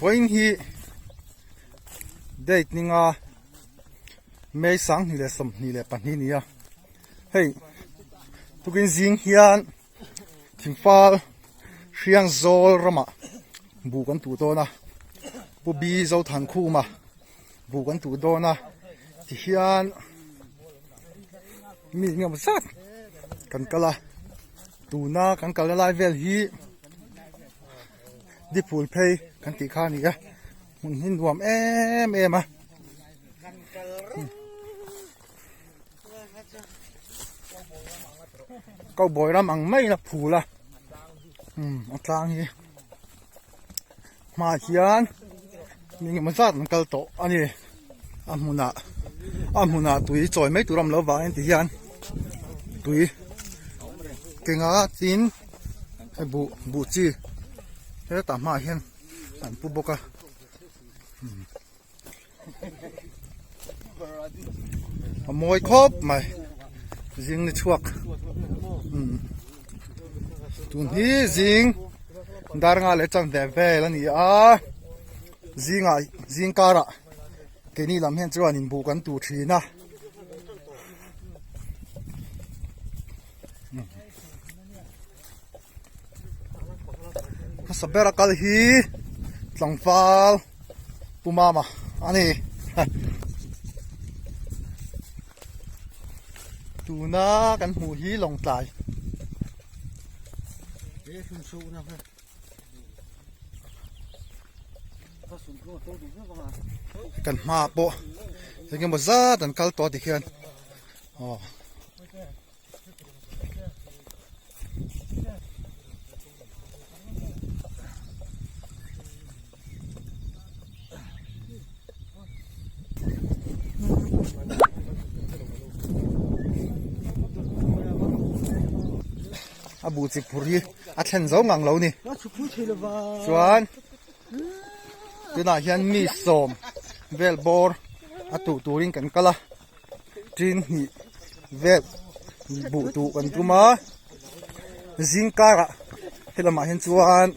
Vawiin hi date ninga May 2022 a ni a, hei tukin zing hian thingfal hriang zawl ramah buh kan tuh dawn a, Pu Bi Zothankhuma buh kan tuh dawn a tihian mi engemaw zat kan kal a tuna kan kalna lai vel hi dipul phei kan tih kha a ni a hmun hi nuam em em a. Cowboy ram ang maiin a phul a a tlang hi hmaah hian mi engemaw zat an kal tawh a ni a hmunah a hmunah tui chawi mai tur a awm loh avangin ti hian tui kenga tin hei buh buh chi hetah hmaah hian an pu bawk a. A mawi khawp mai zing ni chhuak tun hi zing dar nga leh chan ve vel a ni a zingah zing karah keini lam hian chuan in buh kan tuh thin a. Hmasa bera kal hi tlangval Pu Mama a ni. Tuna kan hmuh hi Lawngtlai. Kan hmaah pawh engemaw zat an kal tawh tikhian aw. A buh chi phur hi a thlen zo ngang lo ni chuan tunah hian mi sawm vel bawr a tuh turin kan kal a. Tin hnih vel buh tuh kan tum a zing karah helamah hian chuan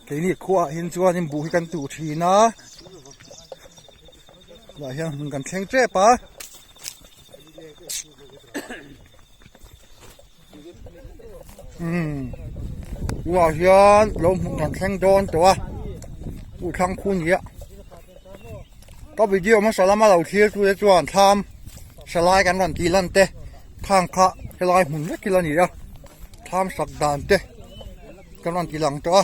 keini khuaah hian chuanin buh hi kan tuh thin a tunah hian hmun kan thleng tep a. Umm tunah hian lo hmun kan thleng dawn tawh a uhthlang khu ni a ka video hmasa lama lo thlir tu te chuan thlam salai kan rawn tih lan te khang kha helai hmun vek hi la ni a thlam sak dan te kan rawn ti lang tawh a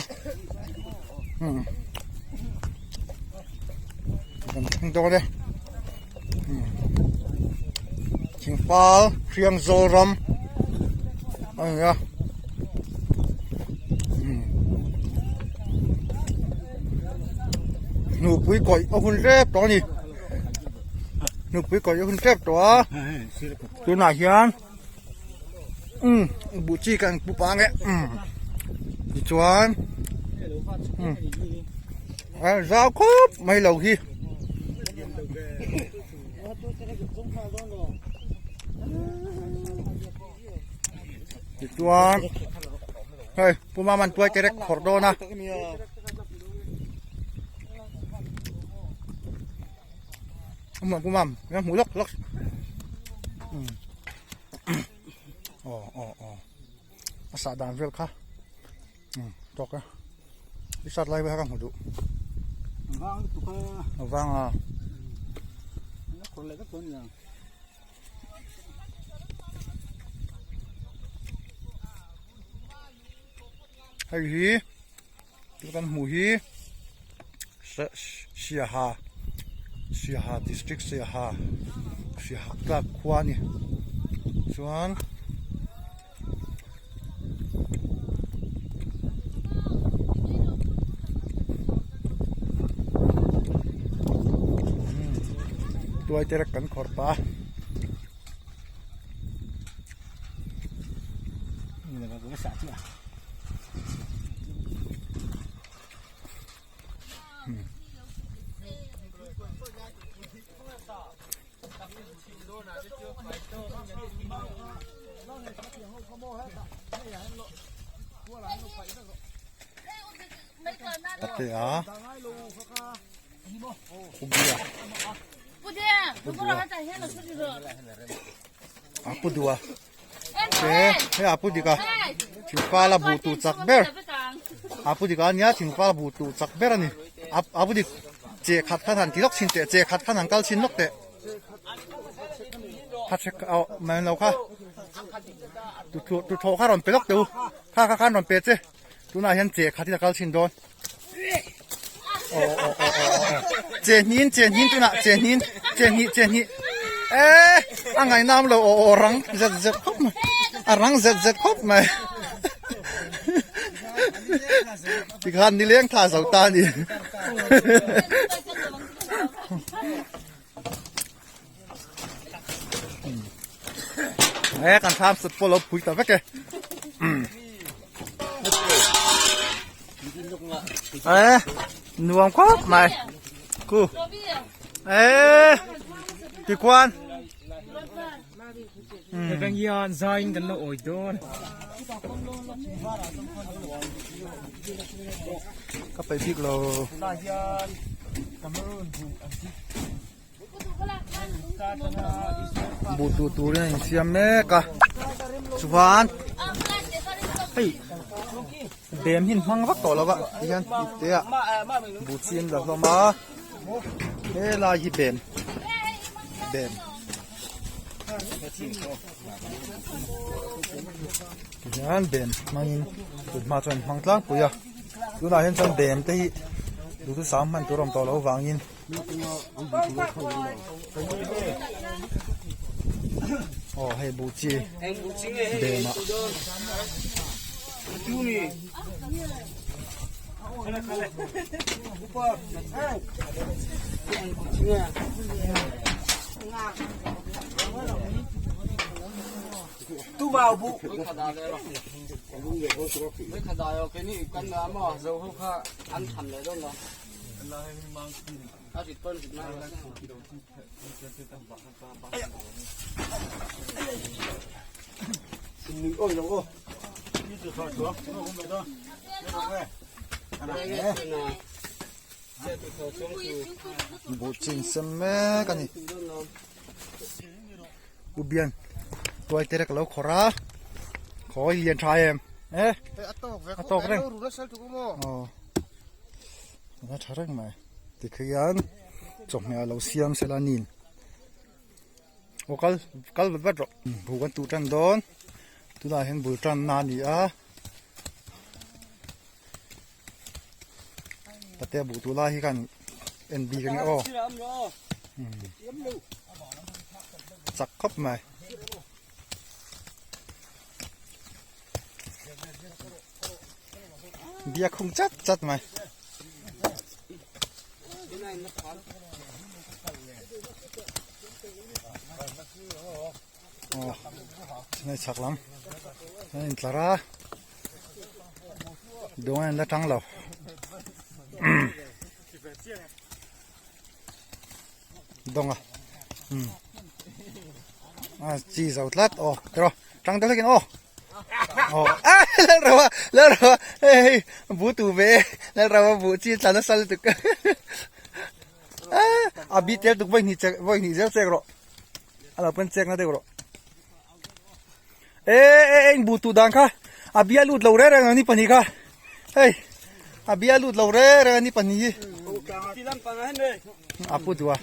umm kan thleng dawn e umm thingpal hriang zawl ram a ni a umm hnupui kawih a hun tep tawh a ni hnupui kawih a hun tep tawh a tunah hian. Umm buh chi kan pu pang e umm tichuan umm a zau khawp mai lo hi. Tichuan hei Pu Maman tuai terek khawrh dawn a. Pu Mam hmu lawk lawk. Aw aw aw a sah dan vel kha tawk a i sat lai vel kha ka hmu duh a vang a hei hi chu kan hmuh hi Siaha Siaha district Siaha Siaha tlak khua a ni chuan tuai te kan khawrh pah a. Tate a. Ubia a pu dua te he a pu dika thingpala buh tuh chak ber a pu dika ania thingpala buh tuh chak ber a ni a pu dik che khat khan han ti lawk chhin teh che khat khan han kal chhin lawk teh kha che aw mai lo kha tuthlawh kha rawn pe lawk teh u kha kha khan rawn pe che. Tunah hian che khat in a kal thin dawn. Aw aw aw aw aw. Che hnin che hnin tunah che hnin che hnih che hnih. Eh a ngaihnam lo aw aw rang zet zet khawp mai. A rang zet zet khawp mai. Tikhan nileng thla zo ta a ni. Eh kan thlam sat pawh lo pui ta vek e. Eh nuam khawp mai. Ku. Eh tikuan. Kan hian zain kan lo awi dawn. Ka peih bik lo. Buh tuh turin a insiam mek a chuan hei bem hi an hmang vak tawh lo va tihian ipte ah buh chi an la hlawm a helai hi bem bem tihian bem hmangin tun hma chuan an hmang tlangpui a tunah hian chuan bem te hi duhthusam hman tur a awm tawh loh avangin. Aw hei buh chi bem ah. Buh chin sem mek a ni. U Bian tuai te rek a lo khawrh a, khawi lian tha em e a tawk reng aw a tha reng mai tikhian chawhmeh a lo siam sela nin aw kal kal vat vat rawh buh kan tuh tan dawn tunah hian bul tanna a ni a patea buh tuh lai hi khan en bik a ni aw chak khawp mai. Bia khung chat chat mai. Aw chennai chhak lam an intlar a dawng a in la tang lo dawng a umm a chi zo tlat aw tiraw tang deuh hlekin aw aw a lalro a lalro a hei hei bu tu ve e lalro a buh chi tla nasa lutuk a bi tel tuk vawi hnih chek vawi hnih zel chek rawh a lo pawn chek na deuh rawh e e e in buh tuh dan kha a bia lut lo reng reng a ni pahnih kha hei a bia lut lo reng reng a ni pahnih hi a pu duh a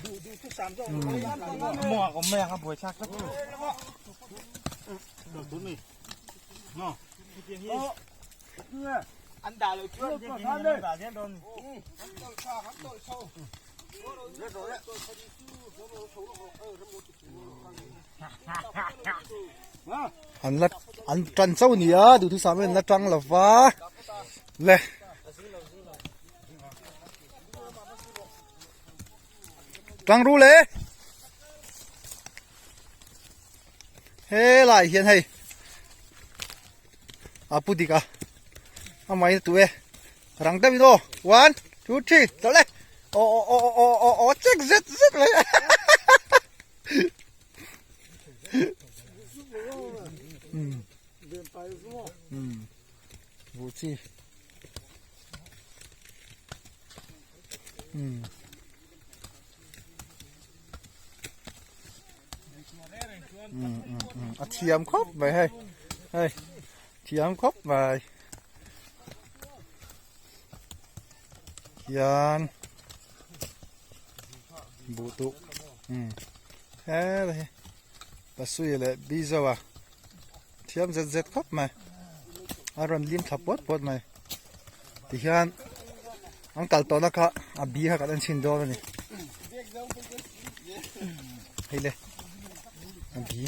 An la an tan chauh a ni a duhthusam in an la tang lo va le tang ru le helai hian hei a pu dik a amah in a tuh e rang deuh in aw one two three chawlh e aw aw aw aw aw aw chek zet zet mai Buh chi. Um um um a thiam khawp mai hei hei thiam khawp mai hian buh tuh um helai hi pasui leh bizo a thiam zet zet khawp mai a rawn lim thla puat puat mai tihian an kal tawhna kha a bi kha kan en chhin dawn a ni hei le a bi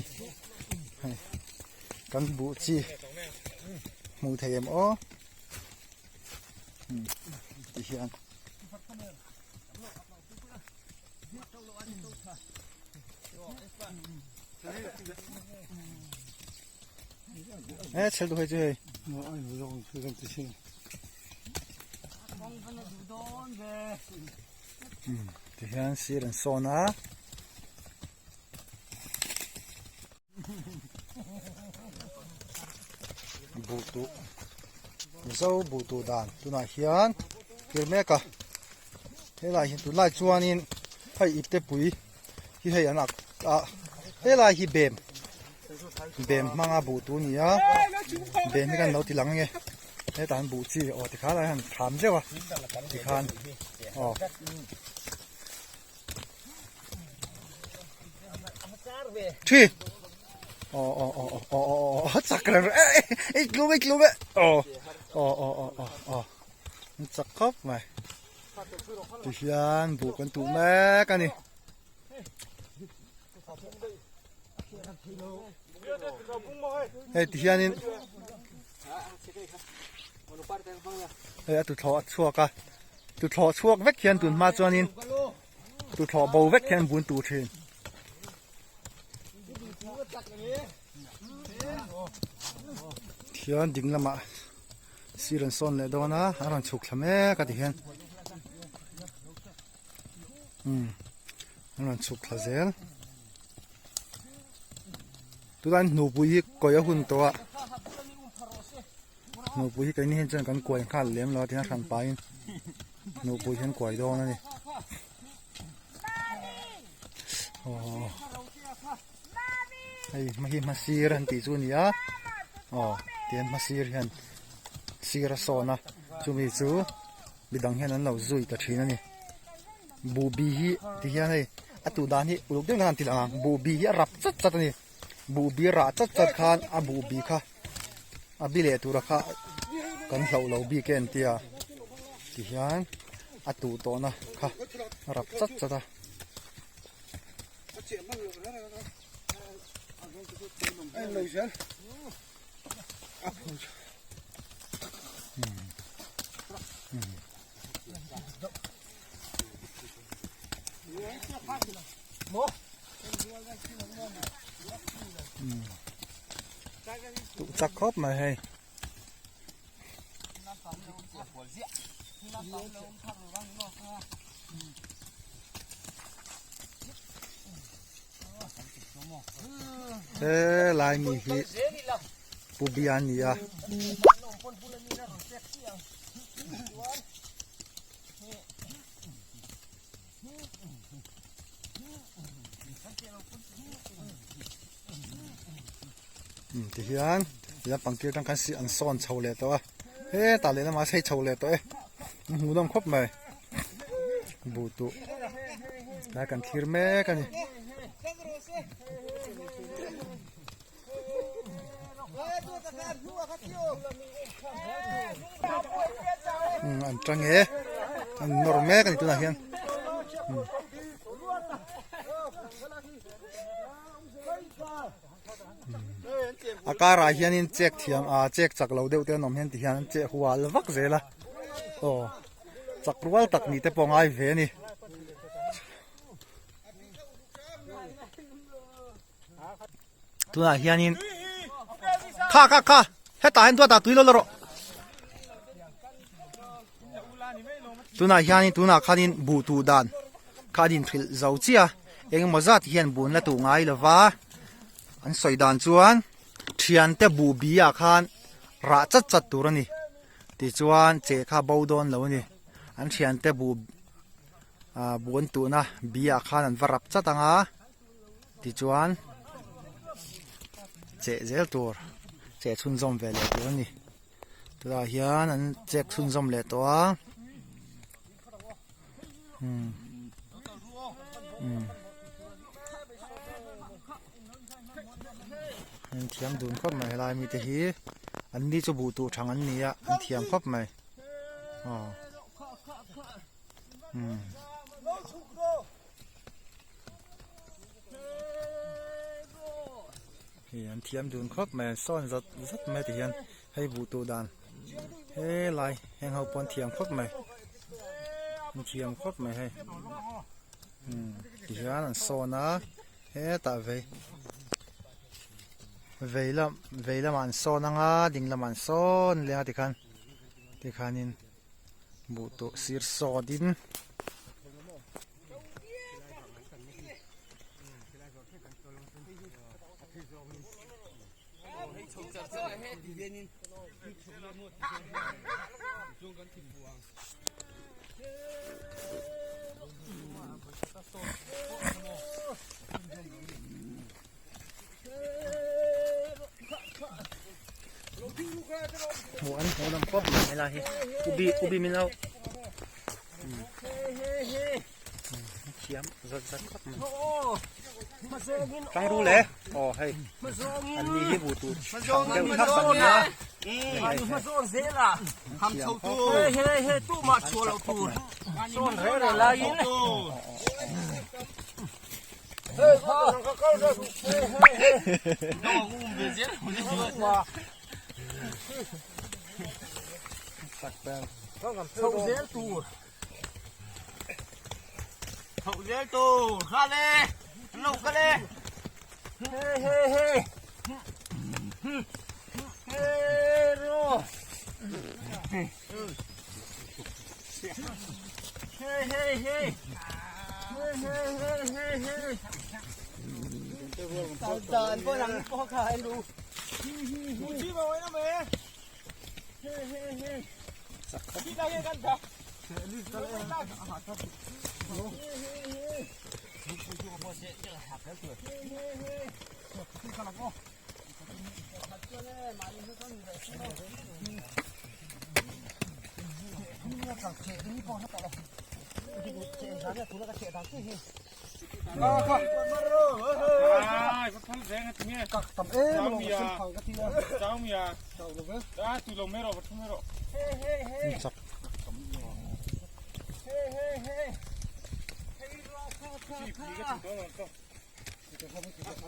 hei kan buh chi hmuh thei em aw tihian. E chhel tu hei chu hei. Tihian sir an sawn a. Buh tuh Mizo buh tuh dan tunah hian thlir mek a helai hi tunlai chuanin hei ipte pui hi hei an ak a helai hi bem bem hmanga buh tuh a ni a bem hi kan lo ti lang ange hetah hian buh chi aw tikhan a han tham zeuh a tikhan aw. Thi. Aw aw aw aw aw aw aw chak reng reng eh eh tlum eh tlum eh aw aw aw aw aw aw an chak khawp mai tihian buh kan tuh mek a ni. Hei tihianin hei a tuthlawh a chhuak a tuthlawh chhuak vek hian tun hma chuanin tuthlawh bo vek hian bun tur thin. Thian ding lamah sir an sawn leh dawn a a rawn chhuk thla mek a tihian umm an rawn chhuk thla zel tunah hian hnupui hi kawi a hun tawh a hnupui hi keini hian chuan kan kuai nghal lem lo a tihian hran pahin hnupui hian kuai dawn a ni. Aw hei hma hi hmasir an tih chu a ni a aw tihian hmasir hian sir a sawn a chumi chu midang hian an lo zui ta thin a ni buhbi hi tihian hei a tuh dan hi uluk deuh hian an ti lang ang buhbi hi a rap chat chat a ni buhbi rah chat chat khan a buhbi kha a bi leh tura kha kan hlauh lo bik e an tia tihian a tuh tawhna kha a rap chat chat a. Tụ chak khawp mai hei. He lai mi hi Pu Bia a ni a. Tihian lampang tir atang khan si an sawn chho leh tawh a hetah lehlamah a sei chho leh tawh e an hmuh nawm khawp mai buh tuh tlai kan thlir mek a ni. An tang e an nawr mek a ni tunah hian. A karah hianin chek thiam ah chek chak lo deuh te an awm hian ti hian an cheh hual vak zel a aw chak rual tak nih te pawh a ngai ve a ni. Tunah hianin kha kha kha hetah hian duatah tui lo la rawh tunah hianin tunah khanin buh tuh dan kha an inhrilh zo chiah a engemaw zat hian buh an la tuh ngai lova an sawi dan chuan thiante buh bi ah khan rah chat chat tur a ni tichuan che kha bo dawn lo a ni an thiante buh ah buh an tuhna bi ah khan an va rap chat ang a. Tichuan. cheh zel tur cheh chhunzawm ve leh tur a ni tunah hian an chek chhunzawm leh tawh a umm umm an thiam dun khawp mai helai mite hi an ni chu buh tuh thang an ni a an thiam khawp mai aw umm. Hei an thiam dun khawp mai an sawn zat zat mai ti hian hei buh tuh dan helai heng ho pawh an thiam khawp mai an thiam khawp mai hei umm ti hian an sawn a hetah vei vei lam vei lamah an sawn anga ding lamah an sawn leng a tikhan tikhanin buh tuh sir sawtin. Hmuh an hmuh lam khawp mai helai hi ubi ubi min lo thiam zat zat khawp mai tang rul e aw hei an ni hi bu tur thang deuh thap an nia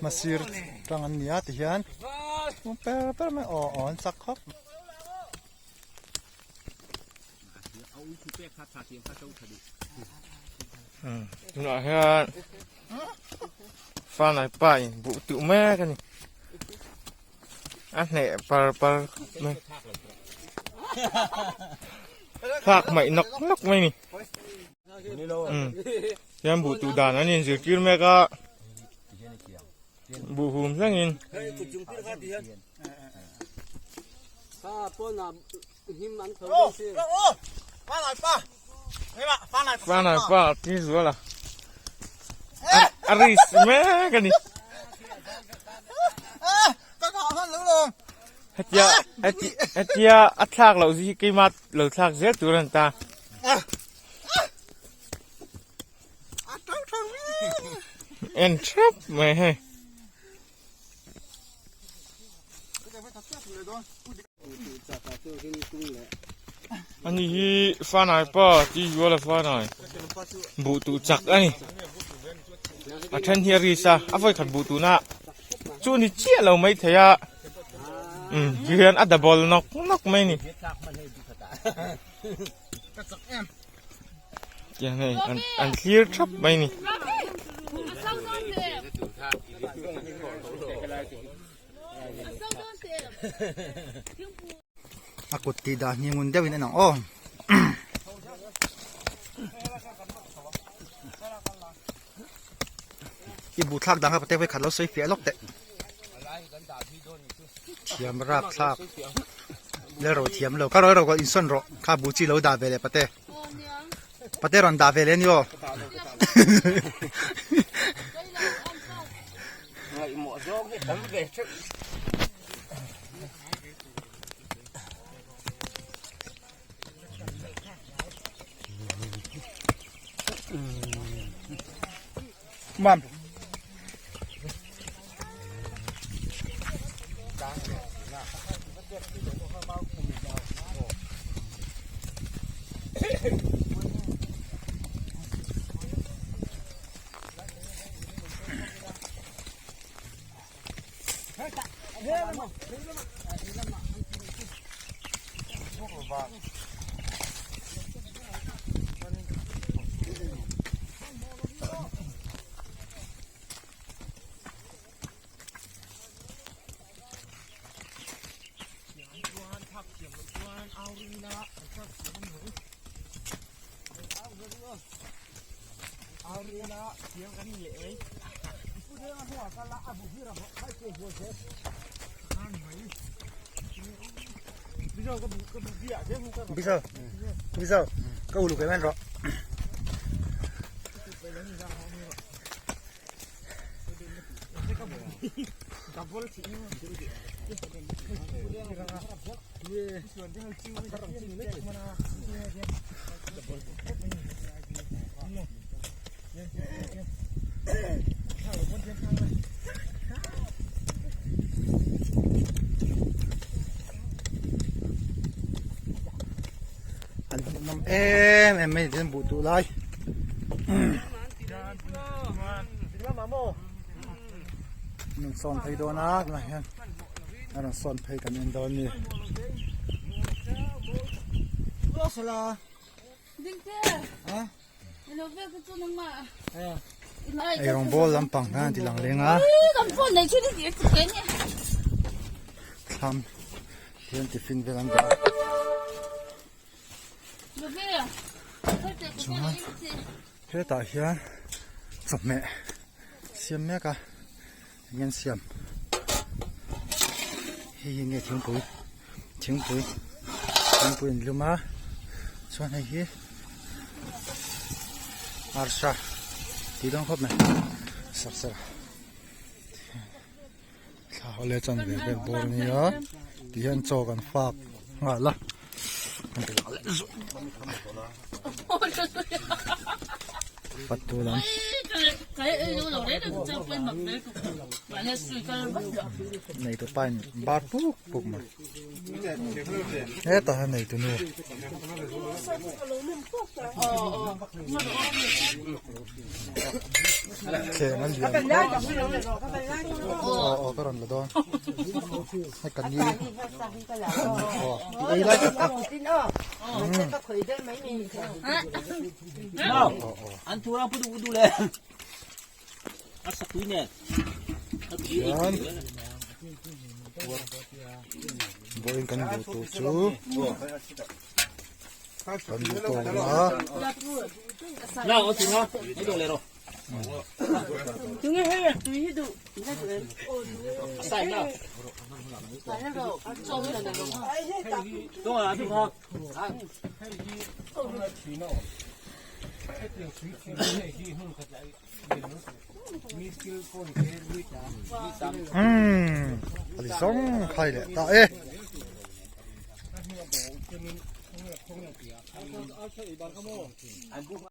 Hmasir tang an ni a tihian per per mai aw aw an chak khawp. Tunah hian fanai pa in buh tuh mek a ni a hneh par par mai thlak hmaih nawk nawk mai a ni hian buh tuh dan an inzirtir mek a buh hum thlengin. Fanai pa ti zual a a ris mek a ni hetia hetia a thlak loh hi keima lo thlak zel tur a ni ta. En thap mai hei. Ani hi fanai pa ti zuala fanai buh tuh chak a ni a then hi a ris a a vawi khat buh tuhna chu ni chiah lo mai thei a um hian a double nawk nawk mai a ni tiang hei an an thlir thap mai a ni. A kut tih dan hi ngun deuhin en ang aw. I buh thlak dan kha patek vawikhat lo sawi fiah lawk teh. Thiam rap thlak. Lel ro thiam lo. Kha ro ro insawn rawh. Kha buh chi lo dah ve leh pate. Pate rawn dah ve leh a ni aw. Mam. Bisa bisa ka uluk em en rawh. An hmuhnawm em em mai an buh duh lai. An sawn phei dawn a tunah hian a rawn sawn phei kan en dawn a ni. Eirawng bawl lampang hian an ti lang leng a thlam hian tiffin vel an dah a chuan hetah hian chawhmeh siam mek a eng nge an siam hei hi nge thingpui thingpui thingpui an lum a chuan hei hi arsa tih dawn khawp mai sar sar thla awle chan ve vel bawr a nia ti hian chaw kan fak nghal a kan ti leh zuah Fatu lam. Neitu pa in bar puk puk mai. Hetah hian neitu nu. Thleng a lian khawp. Aw aw ka rawn la dawn. Hei ka ni. Aw i ei lai tak a. An thu rang pudu pudu le. A sakui ne. Chuan vawiin kan duh tur chu kan duh tawk a. Na o chu na. Ei do le ro. Sai na. Dong a du ha. Umm a ti zawng khai leh ta e.